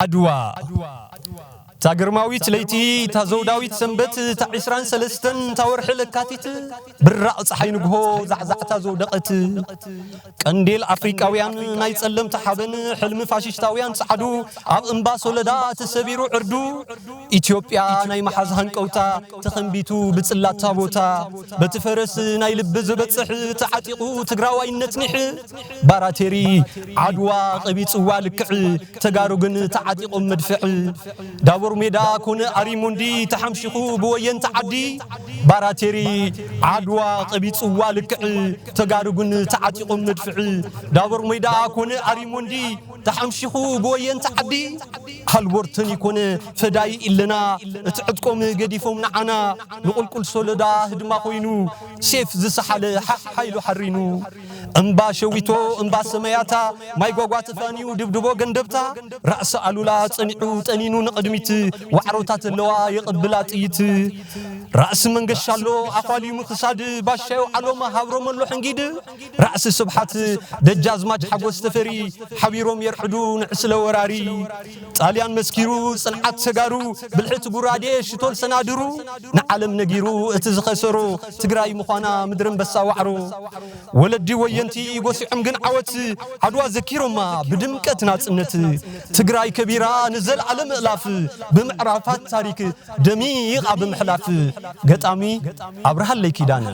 ዓድዋ። እታ ግርማዊት ለይቲ፣ እታ ዘውዳዊት ሰንበት፣ እታ ዕስራን ሰለስተን እታ ወርሒ ለካቲት፣ ብራቕ ጸሓይ ንግሆ ዛዕዛዕታ ዘውደቐት፣ ቀንዴል ኣፍሪቃውያን ናይ ጸለምቲ ሓበን፣ ሕልሚ ፋሽስታውያን ጸዓዱ፣ ኣብ እምባ ሶለዳ ተሰቢሩ ዕርዱ፣ ኢትዮጵያ ናይ መሓዝ ሃንቀውታ ተኸንቢቱ ብጽላት ታቦታ፣ በቲ ፈረስ ናይ ልቢ ዝበጽሕ ተዓጢቑ ትግራዋይነት ኒሕ፣ ባራቴሪ ዓድዋ ቀቢጽዋ ልክዕ፣ ተጋሩ ግን ተዓጢቖም መድፍዕ። ዳቦር ሜዳ ኮነ ኣሪሞንዲ ተሓምሺኹ ብወየንቲ ዓዲ፣ ባራቴሪ ዓድዋ ቀቢጽዋ ልክዕ፣ ተጋሩ ግን ተዓጢቖም መድፍዕ። ዳቦር ሜዳ ኮነ ኣሪሞንዲ ተሓምሺኹ ብወየንቲ ዓዲ፣ ሃልቦርተን ይኮነ ፈዳይ ኢለና፣ እቲ ዕጥቆም ገዲፎም ንዓና፣ ንቁልቁል ሶለዳ ህድማ ኮይኑ፣ ሴፍ ዝሰሓለ ሓሕ ሓይሉ ሓሪኑ። እምባ ሸዊቶ፣ እምባ ሰመያታ፣ ማይ ጓጓ ተፋንዩ ድብድቦ ገንደብታ፣ ራእሲ ኣሉላ ጸኒዑ ጠኒኑ ንቕድሚት፣ ዋዕሮታት ኣለዋ የቐብላ ጥይት። ራእሲ መንገሻ ኣሎ ኣዃልዩ ምኽሳድ፣ ባሻዮ ዓሎማ ሃብሮም ኣሎ ሕንጊድ፣ ራእሲ ስብሓት ደጃዝማች ሓጎስ ተፈሪ፣ ሓቢሮም የርዕዱ ንዕስለ ወራሪ። ጣልያን መስኪሩ ጽንዓት ተጋሩ፣ ብልሕቲ ጉራዴ ሽቶል ሰናድሩ፣ ንዓለም ነጊሩ እቲ ዝኸሰሮ፣ ትግራይ ምዃና ምድሪ ኣንበሳ ዋዕሮ። ወለዲ ወየንቲ ጎሲዖም ግን ዓወት፣ ዓድዋ ዘኪሮማ ብድምቀት ናጽነት። ትግራይ ከቢራ ንዘለኣለም እላፍ፣ ብምዕራፋት ታሪክ ደሚቓ ብምሕላፍ። ገጣሚ ኣብርሃለይ ኪዳነ።